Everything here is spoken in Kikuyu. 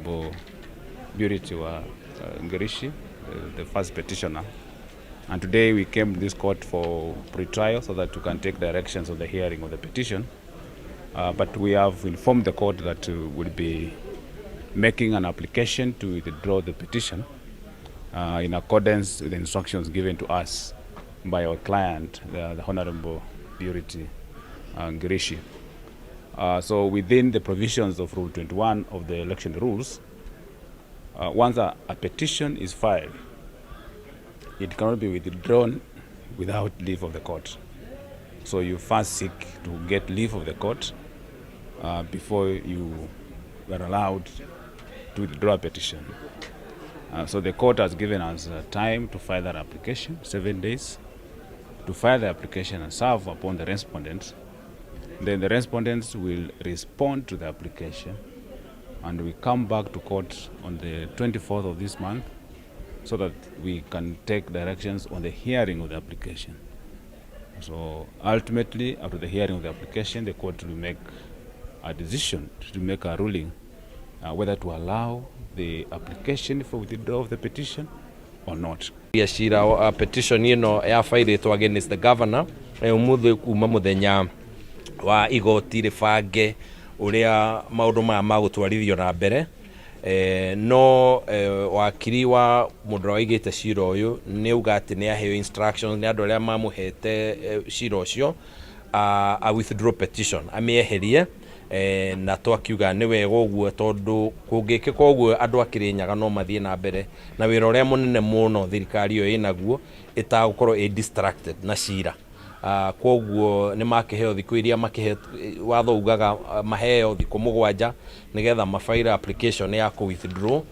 Honorable Purity wa Ngirici, the first petitioner. And today we came to this court for pre-trial so that we can take directions of the hearing of the petition. But we have informed the court that we'll be making an application to withdraw the petition in accordance with the instructions given to us by our client, the Honorable Purity Ngirici. So within the provisions of Rule 21 of the election rules, once a petition is filed, it cannot be withdrawn without leave of the court. So you first seek to get leave of the court before you are allowed to withdraw a petition. So the court has given us time to file that application, 7 days, to file the application and serve upon the respondents. Then the respondents will respond to the application, and we come back to court on the 24th of this month so that we can take directions on the hearing of the application. So ultimately, after the hearing of the application, the court will make a decision to make a ruling whether to allow the application for withdrawal of the petition or not. Ya cira wa petition ĩno ya failĩtwo against the governor ũmũthĩ kuma mũthenya wa igoti rĩbange ũrĩa maũndũ maya magũtwarithio na mbere. No wakiri wa mũndũ ũrĩa waigĩte cira ũyũ nĩ auga atĩ nĩ aheo instructions nĩ andũ arĩa mamũhete cira ũcio a withdraw petition, amĩeherie. Na twakiuga nĩ wega ũguo tondũ kũngĩkĩka ũguo andũ a Kĩrĩnyaga no mathiĩ na mbere na wĩra ũrĩa mũnene mũno thirikari ĩyo ĩnaguo ĩtagũkorwo ĩ distracted na cira. Koguo nĩ makĩheo thikũ iria makĩhe watho ugaga maheo thikũ 7 nĩgetha mabaire application ya kũ withdraw.